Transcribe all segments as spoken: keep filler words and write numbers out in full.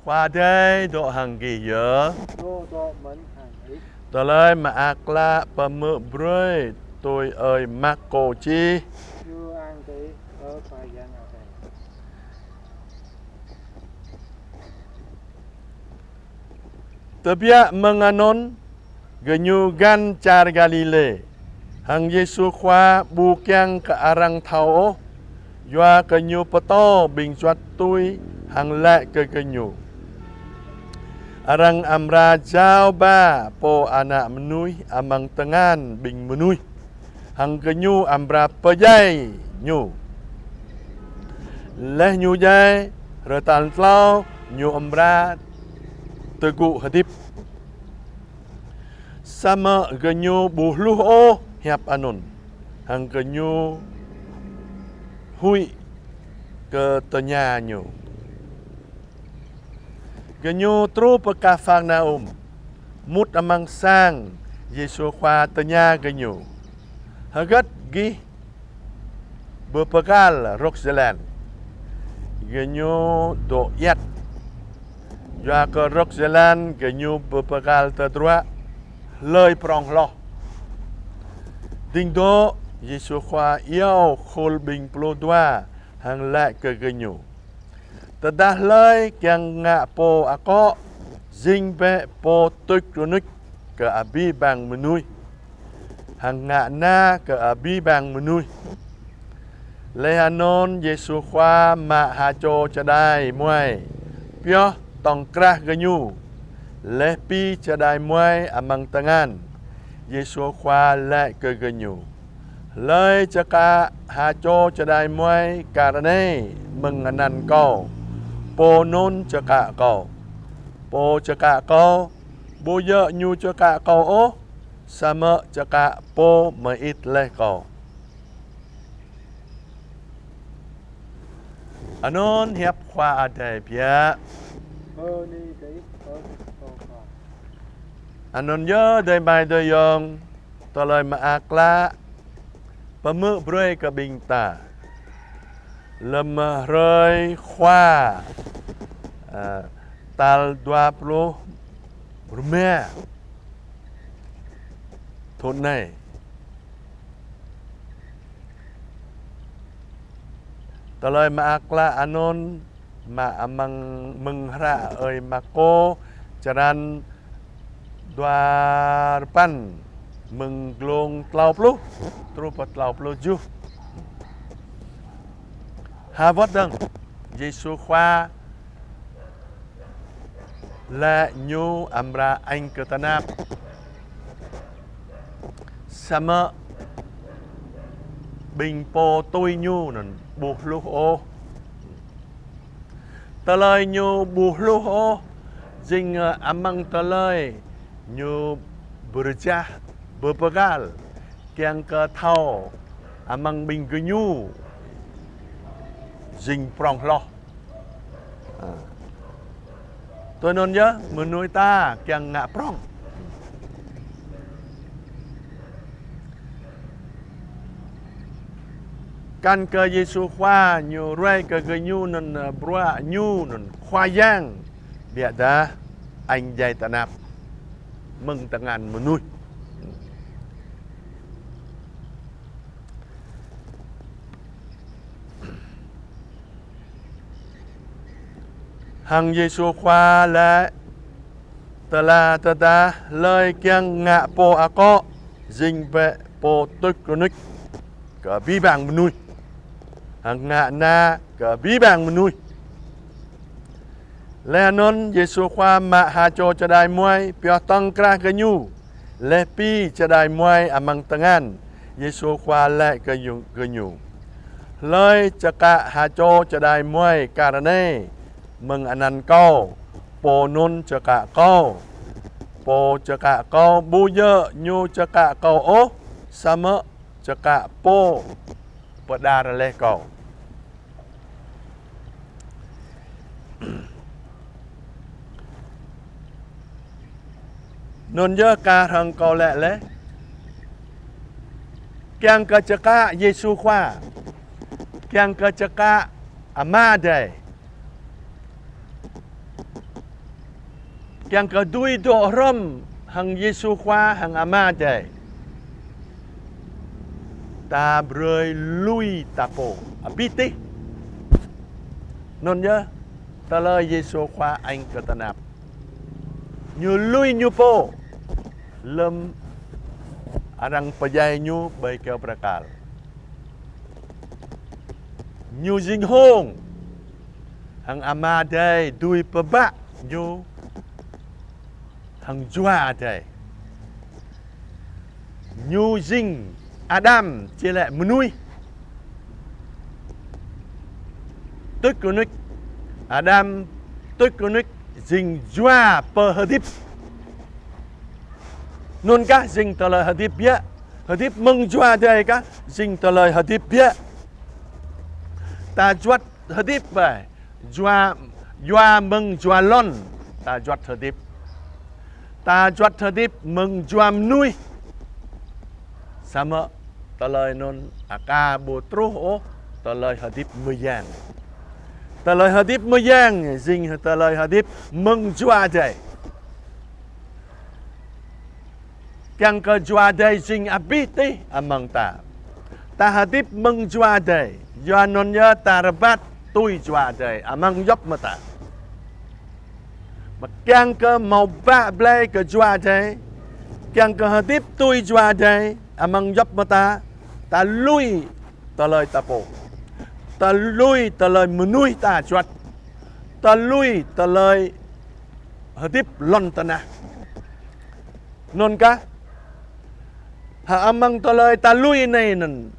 Khua Adai dŏ hăng gih yơh. Dŏ, dŏ mơ̆n hăng ih. Tơlơi mơak klă pơhmư̆ brơi tui ơi Markô čih. Tơbiă mơ̆ng anŭn, gơñu găn čar Galilê, hăng Yêsu Khua ƀu kiăng kơ arăng thâo ôh, yua kơ Ñu pơtô ƀing juăt tui hăng laĭ kơ gơñu: Arăng amra jao ba Pô Ană Mơnuih amăng tơngan ƀing mơnuih, hăng gơñu amra pơdjai Ñu. Laih Ñu djai, hrơi tal klâo Ñu amra tơgŭ hơdip. Samơ̆ gơñu ƀu hluh ôh hiăp anŭn, hăng gơñu huĭ kơ tơña Ñu. Gơñu truh pơ Kapharnaum, mŭt amăng sang, Yêsu Khua tơña gơñu: Hơgĕt gih pơpơkal rŏk jơlan? Gơñu dŏ iăt, yua kơ rŏk jơlan gơñu pơpơkal tơdruă hlơi prŏng hloh. Ding dŏ, Yêsu Khua iâu khul ƀing pluh dua hăng laĭ kơ gơñu: Tơdah hlơi kiăng ngă pô akŏ, jing bĕ pô tuč rơnuč kơ abih bang mơnuih, hăng ngă na kơ abih bang mơnuih. Laih anŭn Yêsu Khua mă ha čô čơđai muai, pioh tŏng krah gơñu, laih pi čơđai muai amăng tơngan. Yêsu Khua laĭ kơ gơñu: Hlơi čơkă ha čô čơđai muai kar anai mơ̆ng anăn Kâo, pô anŭn čơkă Kâo. Pô čơkă Kâo, ƀu djơ̆ ñu čơkă Kâo ôh, samơ̆ čơkă Pô mơit laih Kâo. Anŭn hiăp Khua Adai biă. Bơni kơ Ih, ơ Krist Khua. Anŭn yơh, adơi amai adơi ayŏng, tơlơi mơak klă pơhmư̆ brơi kơ ƀing ta lơ̆m hrơi Khua, ơ, tal dua pluh rơma thŭn anai. Tơlơi mơak klă anŭn mă amăng mơ̆ng hră ơi Markô, črăn dua rơpăn, mơ̆ng glông klâo pluh truh pơ klâo pluh tơjuh. Ha wơ̆t dơ̆ng, Yêsu Khua laĭ Ñu amra añ kơ tơnap. Samơ̆ ƀing pô tui Ñu anŭn ƀu hluh ôh. Tơlơi Ñu ƀu hluh ôh, jing, ơ, amăng tơlơi Ñu pơrơjah pơpơkal, kiăng kơ thâo amăng ƀing gơñu jing prŏng hloh. Ơ. Tui anŭn yơh, mơnuih ta kiăng ngă prŏng. Kăn kơ Yêsu Khua Ñu ruai kơ gơñu anŭn, ơ, bruă Ñu anŭn Khua Yang, biă dah añ djai tơnap mơ̆ng tơngan mơnuih. Hăng Yêsu Khua laĭ: Tơdah, tơdah hlơi kiăng ngă pô akŏ, jing bĕ pô tuč rơnuč kơ abih bang mơnuih, hăng ngă na kơ abih bang mơnuih. Laih anŭn Yêsu Khua mă ha čô čơđai muai, pioh tŏng krah gơñu, laih pi čơđai muai amăng tơngan. Yêsu Khua laĭ kơ ñu, gơñu: Hlơi čơkă ha čô čơđai muai kar anai mơ̆ng anăn Kâo, pô anŭn čơkă Kâo. Pô čơkă Kâo, ƀu djơ̆ ñu čơkă Kâo ôh, samơ̆ čơkă Pô pơđar laih Kâo. Anŭn yơh kar hăng kâo laĭ laih. Kiăng kơ čơkă Yêsu Khua, kiăng kơ čơkă Ama Adai, Kiăng kơ dưi dŏ hrŏm hăng Yêsu Khua hăng Ama Adai, ta brơi lui ta pô abih tih. Anŭn yơh tơlơi Yêsu Khua añ kơ tơnap. Ñu lui ñu pô lơ̆m arăng pơdjai ñu ƀơi kơyâo bơrơkal. Ñu jing hông hăng Ama Adai dưi pơbă ñu hăng Jua Adai. Ñu jing Adam či lĕ mơnuih. Tuč kơnuč Adam, tuč kơnuč jing jua pơhơdip. Anŭn kah jing tơlơi hơdip biă. Hơdip mơ̆ng Jua Adai kah jing tơlơi hơdip biă. Ta juăt hơdip ƀai, jua, jua mơ̆ng jua lŏn ta juăt hơdip. Ta juăt hơdip mơ̆ng jua mơnuih. Samơ̆ tơlơi anŭn aka ƀu truh ôh tơlơi hơdip mơyang. Tơlơi hơdip mơyang jing tơlơi hơdip mơ̆ng Jua Adai. Kiăng kơ Jua Adai jing abih tih amăng ta. Ta hơdip mơ̆ng Jua Adai, yua anŭn yơh ta rơbat tui Jua Adai amăng djŏp mơta. Mă kiăng kơ hmâo bă blai kơ Jua Adai, kiăng kơ hơdip tui Jua Adai amăng djŏp mơta, ta lui tơlơi ta pô. Ta lui tơlơi mơnuih ta juăt. Ta lui tơlơi hơdip lŏn tơnah. Anŭn kah, hă, amăng tơlơi ta lui anai anŭn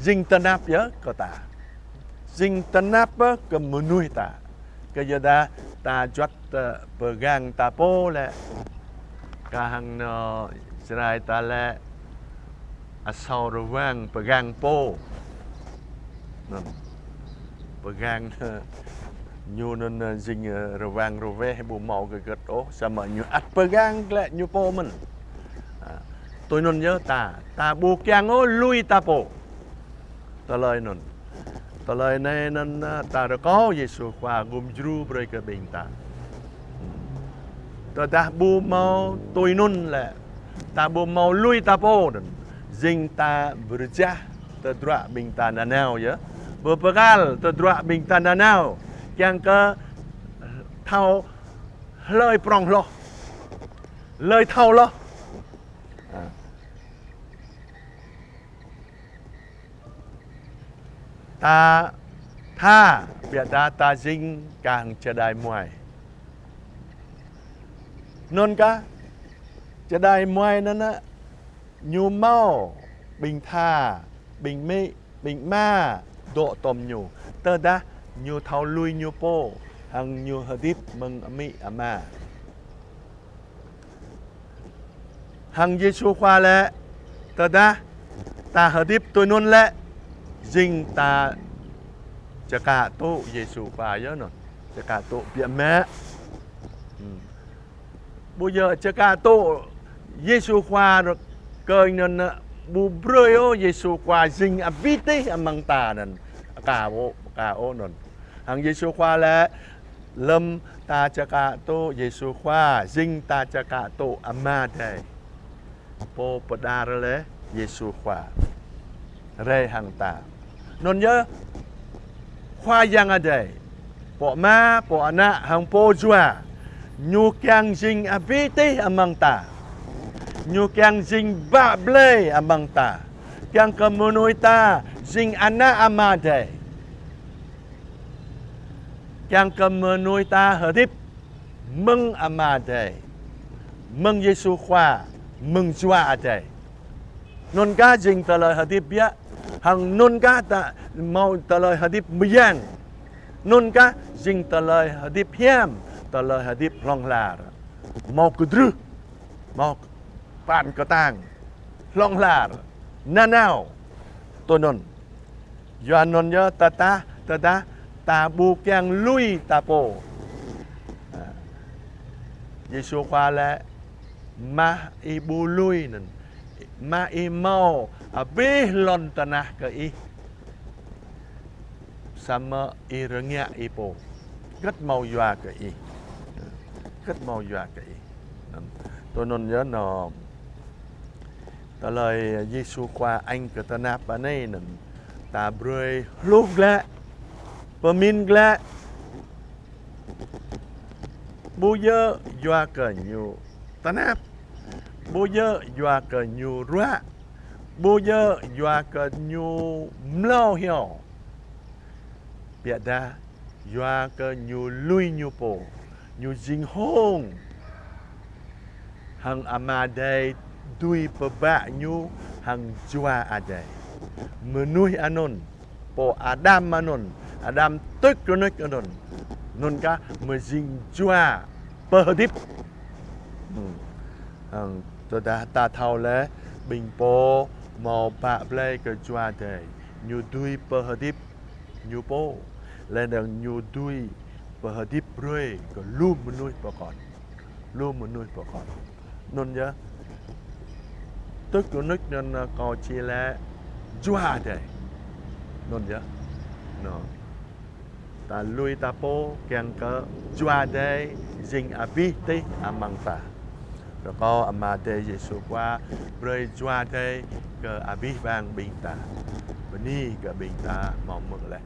jing tơnap yơh kơ ta. Jing tơnap yơh kơ mơnuih ta. Kơ yua dah ta juăt, ơ, pơgang ta pô lĕ. Kah hăng nơ Jrai ta lĕ asâo rơwang pơgang pô. Anŭn. Pơgang ñu anŭn, ơ, jing, ơ, rơwang rơweh ƀu hmâo hơget ôh, samơ̆ ñu ăt pơgang lĕ ñu pô mơ̆n. A, tui anŭn yơh ta, ta ƀu kiăng ôh lui ta pô. Tơlơi anŭn. Tơlơi anai anŭn, ơ, ta rơkâo Yêsu Khua gum djru brơi kơ ƀing ta. Tơdah ƀu hmâo tui anŭn lĕ, ta ƀu hmâo lui ta pô anŭn, jing ta bơrơjah tơdruă ƀing ta nanao yơh. Bơbơkal tơdruă ƀing ta nanao, kiăng kơ thâo hlơi prŏng hloh, hlơi thâo hloh. A. Ta tha, biă dah ta jing kah hăng čơđai muai. Anŭn kah, čơđai muai anŭn, ñu hmâo ƀing tha, ƀing amĭ, ƀing ama dŏ tom ñu. Tơdah ñu thâo lui ñu pô, hăng ñu hơdip mơ̆ng amĭ ama. Hăng Yêsu Khua lĕ, tơdah ta hơdip tui anŭn lĕ, jing ta čơkă tŭ Yêsu Khua yơh anŭn. Čơkă tŭ biă mă. Hmm. Ƀu djơ̆ čơkă tŭ Yêsu Khua rơkơi anŭn, ƀu brơi ôh Yêsu Khua jing abih tih amăng ta anŭn. Aka ôh, aka ôh anŭn. Hăng Yêsu Khua lĕ, lơ̆m ta čơkă tŭ Yêsu Khua, jing ta čơkă tŭ Ama Adai, Pô pơđar lĕ Yêsu Khua rai hăng ta. Anŭn yơh Khua Yang Adai, Pô Ama, Pô Ană, hăng Pô Jua, ñu kiăng jing abih tih amăng ta. Ñu kiăng jing bă blai amăng ta. Kiăng kơ mơnuih ta jing ană Ama Adai. Kiăng kơ mơnuih ta hơdip mơ̆ng Ama Adai, mơ̆ng Yêsu Khua, mơ̆ng Jua Adai. Anŭn kah jing tơlơi hơdip biă, hăng anŭn kah ta hmâo tơlơi hơdip mơyang. Anŭn kah jing tơlơi hơdip hiam, tơlơi hơdip hlŏng lar. Hmâo kơdrưh, hmâo pran kơtang, hlŏng lar, nanao, tui anŭn. Yua anŭn yơh tơdah, tơdah ta ƀu kiăng lui ta pô. Ha. Yêsu Khua lĕ, mă ih ƀu lui anŭn, mă ih hmâo abih lŏn tơnah kơ ih, samơ̆ ih rơngiă ih pô. Hơget hmâo yua kơ ih. hơget hmâo yua kơ ih. Anŭn, tui anŭn yơh anŭn, tơlơi Yêsu Khua añ kơ tơnap anai anŭn, ta brơi hluh glaĭ, pơmĭn glaĭ. Ƀu djơ̆ yua kơ ñu tơnap, ƀu djơ̆ yua kơ ñu ruă, ƀu djơ̆ yua kơ ñu mlâo hio. Biă dah yua kơ ñu lui ñu pô, ñu jing hông. Hăng Ama Adai dưi pơbă ñu hăng Jua Adai. Mơnuih anŭn, pô Adam anŭn, Adam tuč rơnuč anŭn, anŭn kah mơ̆ jing Jua pơhơdip. Hmm. Hăng tơdah ta thâo lĕ, ƀing pô hmâo bă blai kơ Jua Adai, ñu dưi pơhơdip ñu pô, laih dơ̆ng ñu dưi pơhơdip brơi kơ lu mơnuih pơkŏn. Lu mơnuih pơkŏn. Anŭn yơh. Tuč rơnuč anŭn, ơ, kâo či laĭ Jua Adai. Anŭn yơh. Anŭn. Ta lui ta pô kiăng kơ Jua Adai jing abih tih amăng ta. Rơkâo Ama Adai Yêsu Khua brơi Jua Adai kơ abih bang ƀing ta. Bơni kơ ƀing ta hmâo hmư̆ laih.